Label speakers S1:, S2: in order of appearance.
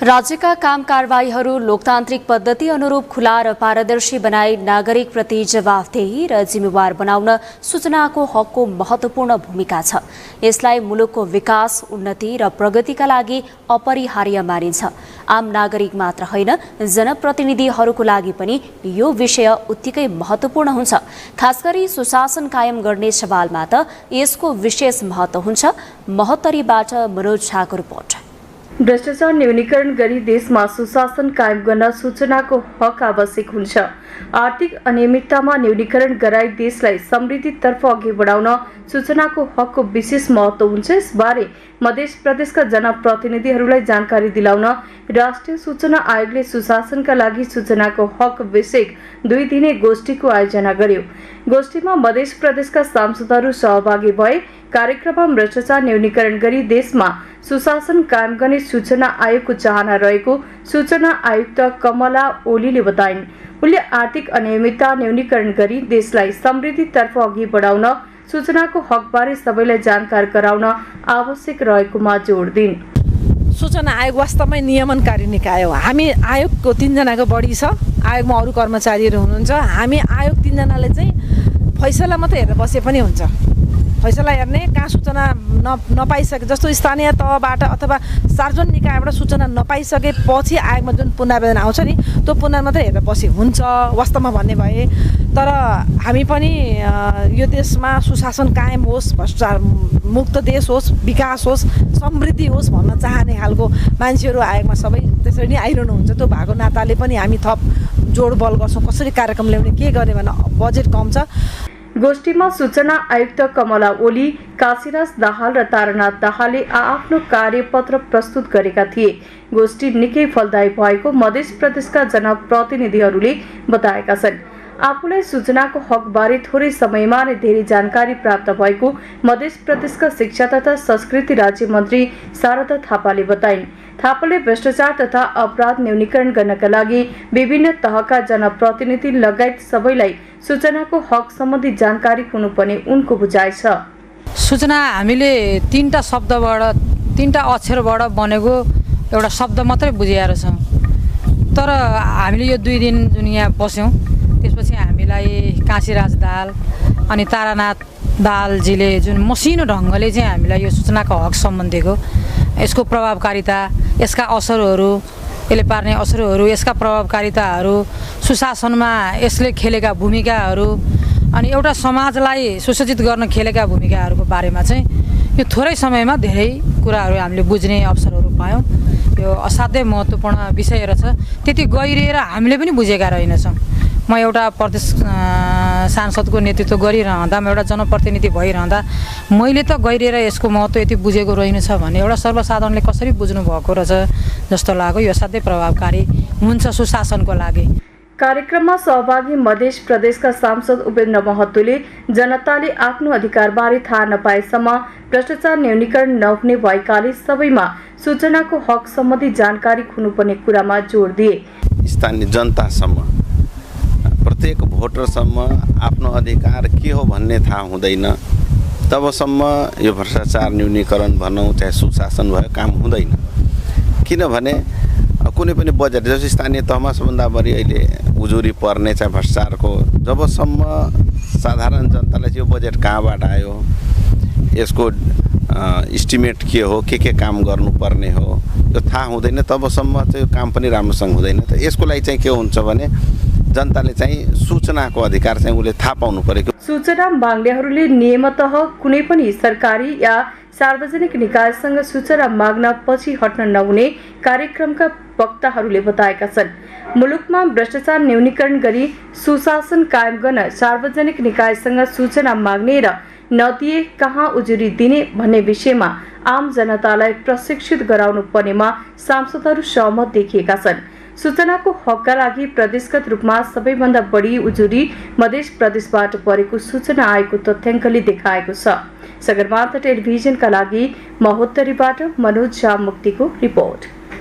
S1: राज्यका काम कारबाहीहरू लोकतान्त्रिक पद्धति अनुरूप खुला र पारदर्शी बनाई नागरिक प्रति जवाफदेही र जिम्मेवार बनाउन सूचनाको हकको महत्वपूर्ण भूमिका छ। यसलाई मुलुकको विकास, उन्नति र प्रगतिका लागि अपरिहार्य मानिन्छ। आम नागरिक मात्र होइन, जनप्रतिनिधिहरूको लागि पनि यो विषय उत्तिकै महत्वपूर्ण हुन्छ। खासगरी सुशासन कायम गर्ने सवालमा त यसको विशेष महत्व हुन्छ। महोत्तरीबाट मनोज झाको रिपोर्ट।
S2: भ्रष्टाचार न्यूनीकरण गरी देशमा सुशासन कायम गर्न सूचनाको हक आवश्यक हुन्छ। आर्थिक अनियमिततामा न्यूनीकरण गराई देशलाई समृद्धितर्फ अघि बढाउन सूचनाको हकको विशेष महत्व हुन्छ। यसबारे मध्य प्रदेशका जनप्रतिनिधिहरूलाई जानकारी दिलाउन राष्ट्रिय सूचना आयोगले सुशासनका लागि सूचनाको हक विषयक 2 दिने गोष्ठीको आयोजना गर्यो। गोष्ठीमा मध्य प्रदेशका सांसदहरू सहभागी भए। कार्यक्रममा भ्रष्टाचार न्यूनीकरण गरी देशमा सुशासन कायम गर्ने सूचना आयोगको चाहना रहेको सूचना आयुक्त कमला ओलीले बताइन्। उनले आर्थिक अनियमितता न्यूनीकरण गरी देशलाई समृद्धितर्फ अघि बढाउन सूचनाको हकबारे सबैलाई जानकार गराउन आवश्यक रहेकोमा जोड दिइन्।
S3: सूचना आयोग वास्तवमै नियमनकारी निकाय हो। हामी आयोगको 3 जनाको बढी छ। आयोगमा अरू कर्मचारीहरू हुनुहुन्छ। हामी आयोग 3 जनाले चाहिँ फैसला मात्रै हेरेर बसे पनि हुन्छ। फैसला हेर्ने, कहाँ सूचना नपाइसके जस्तो स्थानीय तहबाट अथवा सार्वजनिक निकायबाट सूचना नपाइसकेपछि आयोगमा जुन पुनरावेदन आउँछ नि, त्यो पुनरावेदन मात्रै हेरेर बसे हुन्छ वास्तवमा भन्ने भए। तर हामी पनि यो देशमा सुशासन कायम होस्, भ्रष्टाचार मुक्त देश होस्, विकास होस्, समृद्धि होस् भन्न चाहने खालको मान्छेहरू आयोगमा सबै त्यसरी नै आइरहनुहुन्छ। त्यो भएको नाताले पनि हामी थप जोड बल गर्छौँ। कसरी कार्यक्रम ल्याउने, के गर्ने भने बजेट कम छ।
S2: गोष्ठीमा सूचना आयुक्त कमला ओली, काशीराज दाहाल र तारानाथ दाहालले आफ्नो कार्यपत्र प्रस्तुत गरेका थिए। गोष्ठी निकै फलदायी भएको मध्य प्रदेशका जनप्रतिनिधिहरूले बताएका छन्। आफूलाई सूचनाको हकबारे थोरै समयमा नै धेरै जानकारी प्राप्त भएको मध्य प्रदेशका शिक्षा तथा संस्कृति राज्य मन्त्री शारदा थापाले बताइन्। थापाले भ्रष्टाचार तथा अपराध न्यूनीकरण गर्नका लागि विभिन्न तहका जनप्रतिनिधि लगायत सबैलाई सूचनाको हक सम्बन्धी जानकारी हुनुपर्ने उनको बुझाइ छ।
S4: सूचना हामीले 3टा शब्दबाट, 3टा अक्षरबाट बनेको एउटा शब्द मात्रै बुझेर छौँ। तर हामीले यो 2 दिन जुन यहाँ बस्यौँ, त्यसपछि हामीलाई काशीराज दाहाल अनि तारानाथ दाहालजीले जुन मसिनो ढङ्गले चाहिँ हामीलाई यो सूचनाको हक सम्बन्धीको यसको प्रभावकारिता, यसका असरहरू, यसले पार्ने असरहरू, यसका प्रभावकारिताहरू, सुशासनमा यसले खेलेका भूमिकाहरू अनि एउटा समाजलाई सुसज्जित गर्न खेलेका भूमिकाहरूको बारेमा चाहिँ यो थोरै समयमा धेरै कुराहरू हामीले बुझ्ने अवसरहरू पायौँ। यो असाध्यै महत्त्वपूर्ण विषय रहेछ। त्यति गहिरिएर हामीले पनि बुझेका रहेनछौँ। म एउटा प्रदेश सांसदको नेतृत्व गरिरहँदा, म एउटा जनप्रतिनिधि भइरहँदा मैले त गहिरिएर यसको महत्त्व यति बुझेको रहेनछ भने एउटा सर्वसाधारणले कसरी बुझ्नु भएको रहेछ जस्तो लाग्यो। यो असाध्यै प्रभावकारी हुन्छ सुशासनको लागि।
S2: कार्यक्रममा सहभागी मध्य प्रदेशका सांसद उपेन्द्र महतोले जनताले आफ्नो अधिकारबारे थाहा नपाएसम्म भ्रष्टाचार न्यूनीकरण नहुने भएकाले सबैमा सूचनाको हक सम्बन्धी जानकारी हुनुपर्ने कुरामा जोड दिए।
S5: स्थानीय जनतासम्म, प्रत्येक भोटरसम्म आफ्नो अधिकार के हो भन्ने थाहा हुँदैन तबसम्म यो भ्रष्टाचार न्यूनीकरण भनौँ चाहे सुशासन भयो काम हुँदैन। किनभने कुनै पनि बजेट, जस्तो स्थानीय तहमा सबभन्दा बढी अहिले उजुरी पर्ने चाहिँ भ्रष्टाचारको, जबसम्म साधारण जनतालाई यो बजेट कहाँबाट आयो, यसको इस्टिमेट के हो, के काम गर्नुपर्ने हो, यो थाहा हुँदैन तबसम्म चाहिँ काम पनि राम्रोसँग हुँदैन। त यसको लागि चाहिँ के हुन्छ भने जनताले चाहिँ सूचनाको अधिकार चाहिँ उसले थाहा पाउनु पर्यो।
S2: सूचना माग्नेहरूले नियमतः कुनै पनि सरकारी या सार्वजनिक निकायसँग सूचना माग्न पछि हट्न नहुने कार्यक्रमका वक्ताहरूले बताएका छन्। मुलुकमा भ्रष्टाचार न्यूनीकरण गरी सुशासन कायम गर्न सार्वजनिक निकायसँग सूचना माग्ने र नदिए कहाँ उजुरी दिने भन्ने विषयमा आम जनतालाई प्रशिक्षित गराउनु पर्नेमा सांसदहरू सहमत देखिएका छन्। सूचनाको हकका लागि प्रदेशगत रूपमा सबैभन्दा बढी उजुरी मध्य प्रदेशबाट परेको सूचना आयोगको तथ्याङ्कले देखाएको छ। सगरमाथा टेलिभिजनका लागि महोत्तरीबाट मनोज झा मुक्तिको रिपोर्ट।